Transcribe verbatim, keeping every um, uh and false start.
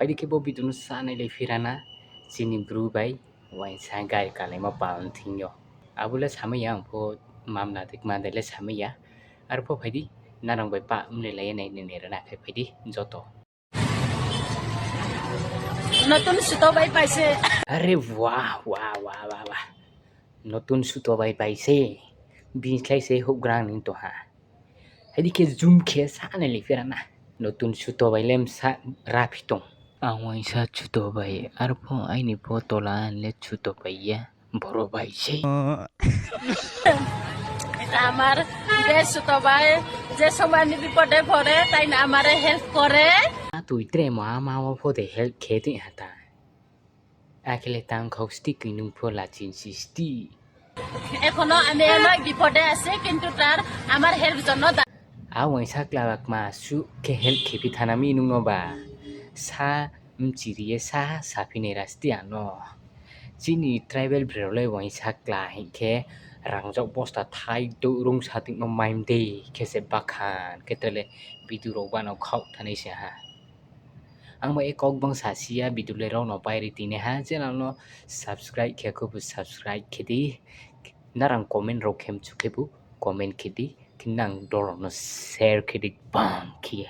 Phai di khe bo video no sa nailai phi ra na, chini bru bai uaingsa gari kalaimo pal thing yo. Abo le samai ya, ang pho mamla de kma de le samai ya. Arpho phai di, nrang bai pah mlelai ye nai nini ra na khe phai di joto. নতুন সুতো ভাই পাইছে। আরে বাহ, বাহ, বাহ, বাহ, বাহ। নতুন সুতো ভাই পাইছে। Bini slái se houhgra ni tong ha. Hai di khe zoom khe sa nailai phi ra na. নতুন সুতো ভাই le bsa raphi tong. Ang uaingsa সুতো ভাই, arpho aini photo la le সুতো ভাই ya, বড় ভাই se. এটা আমার বেস্ট সুতো ভাই, যে সময় আমি বিপদে পড়ে, তাই না আমারে হেল্প করে। A tui tre mo ama wo pho de help khe tong ha ta. Akhe le tang khau sti koi nung pho lachin si sti. এখনো আমি অনেক বিপদে আছি, কিন্তু তার আমার হেল্প জন্য দা- A uaingsa kla ba kma suh khe help khe phi thanng na mi nung no ba. Sa mchiri ye sa saphi nai ra sti ano. Chini tribal broi rao le uaingsa kla hing khe rangzag bosta thai douh rung sa tongmo mai mdei khe se bakhan khe tre le video rao bano khaoh thanai se ha. Ang bai kau gbang sa si ya, video le rao no pai ri tingnai ha, channel no subscribe khe khe bu subscribe khe di, nrang comment rao khe mchu khe bu comment khe di, khe nang dol rao no share khe di bang khe ye.